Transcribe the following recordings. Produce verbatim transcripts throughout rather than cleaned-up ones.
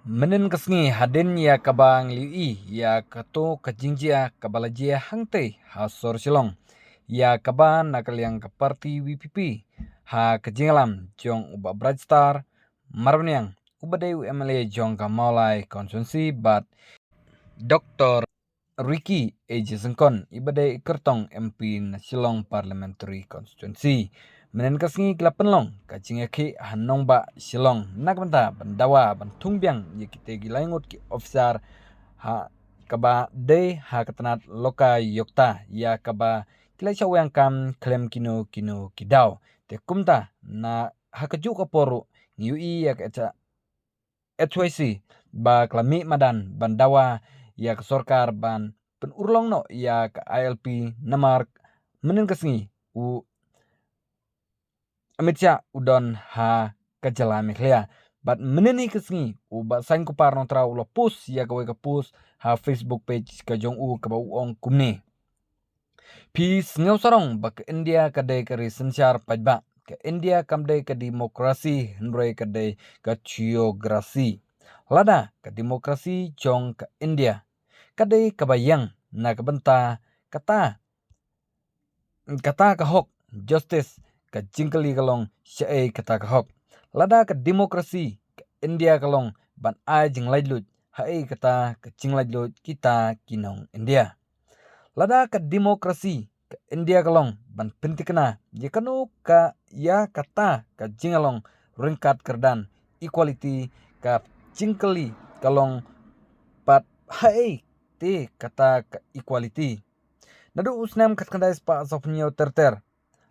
Mynnin ka sngi hadien ïa kaba ngi la ïohi ïa kato ka jingjia kaba la jia hangtei ha sor Shillong, ïa kaba na ka liang ka party V P P ha ka jingïalam jong u Bah Brightstar Marbaniang, uba dei u M L A jong ka Mawlai constituency, bad Doctor Ricky A J Syngkon, iba dei i kyrtong M P na Shillong Parliamentary Constituency. Mynnin ka sngi ki la pynlong ka jingïakhih ha nongbah Shillong na ka bynta ban dawa ban thung biang ïa kitei ki lai ngut ki officer ha kaba dei ha ka tnat Lokaayukta, ïa kaba ki la shah weng kam khlem kino kino ki daw. Te kumta na ha kajuh ka por ruh ngi ïohi ïa ka H Y C ba ka la mih madan ban dawa ïa ka sorkar ban pynurlong noh ïa ka I L P, namar mynnin ka sngi u Amit Shah u don ha ka jylla Meghalaya. Bad mynnin hi ka sngi u Bah Saiñ Kupar Nongtraw u la post ïa kawei ka post ha Facebook page ka jong u, kaba u ong kumne: Phi sngew sarong ba ka India ka dei ka ri synshar paidbah. Ka India kam dei ka demokrasi, hynrei ka dei ka theokrasi. Lada ka demokrasi jong ka India ka dei kaba ïeng na ka bynta kata, kata ka hok, justice, ka jingkylli ka long shaei kata ka hok. Lada ka demokrasi ka India ka long ban ai jinglaitluid, haei kata ka jinglaitluid kita ki nong India? Lada ka demokrasi ka India ka long ban pyntikna ïa kano ka, ïa kata ka jingïalong ryngkat kyrdan equality, ka jingkylli ka long pat haei te kata ka equality. Naduh u snem khatkhyndai spah sawphew hynñiew ter ter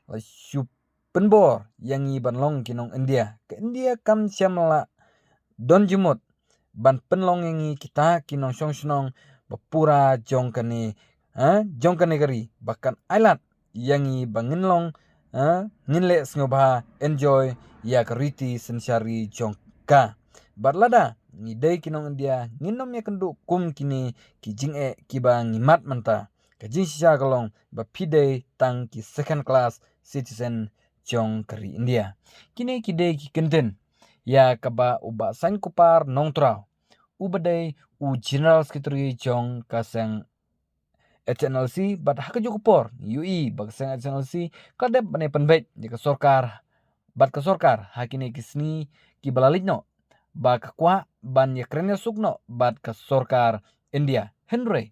la shu pynbor ïa ngi ban long ki nong India. Ka India kam shym la don jingmut ban pynlong ïa ngi kita ki nongshong shnong ba pura jong kane, eh, jong kane ka ri, ba kan ailad ïa ngi ba ngin long, eh, ngin leh sngewbha enjoy ïa ka riti synshar ri jong ka. Bad lada ngi dei ki nong India, ngin nym ïakynduh kum kine ki jingeh kiba ngi mad mynta. Ka jingshisha ka long ba phi dei tang ki second class citizen jong ka ri India. Kine ki dei ki kyntien ïa kaba u Bah Saiñ Kupar Nongtraw, uba dei u General Secretary jong ka seng H N L C, bad ha kajuh ka por ngi ïohi ba ka seng H N L C ka dep ban ïa pynbeit ïa ka sorkar, bad ka sorkar ha kine ki sngi kiba la leit noh, ba ka kwah ban ïakren ïasuk noh bad ka sorkar India. Hynrei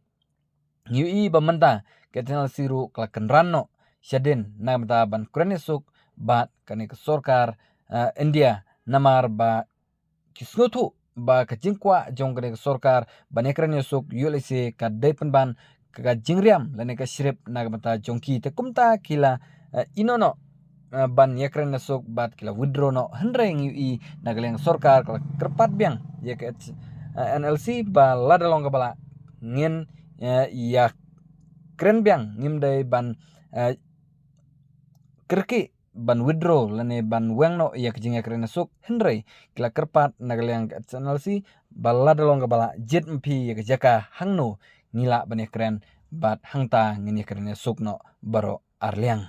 ngi ïohi ba mynta ka H N L C ruh ka la kynran noh shadien na ka bynta ban kren ïasuk bad kane ka sorkar, eh, India, namar ba ki sngewthuh ba ka jingkwah jong kane ka sorkar ban ïakren ïasuk ïoh lehse ka dei pynban ka jingriam lane ka shrip na ka bynta jong ki. Te kumta ki la, eh, ïehnoh noh, eh, ban ïakren ïasuk bad ki la withdraw noh. Hynrei ngi ïohi na ka liang sorkar ka la kyrpad biang ïa ka, eh, H N L C ba lada long kaba lah ngin, eh, ïakren biang, ngim dei ban, eh, kyrkieh ban withdraw lane ban weng noh ïa ka jingïakren ïasuk. Hynrei ki la kyrpad na ka liang ka H N L C ba lada long kaba lah, jied ma phi ïa ka jaka hangno ngi lah ban ïakren, bad hangta ngin ïakren ïasuk noh baroh arliang.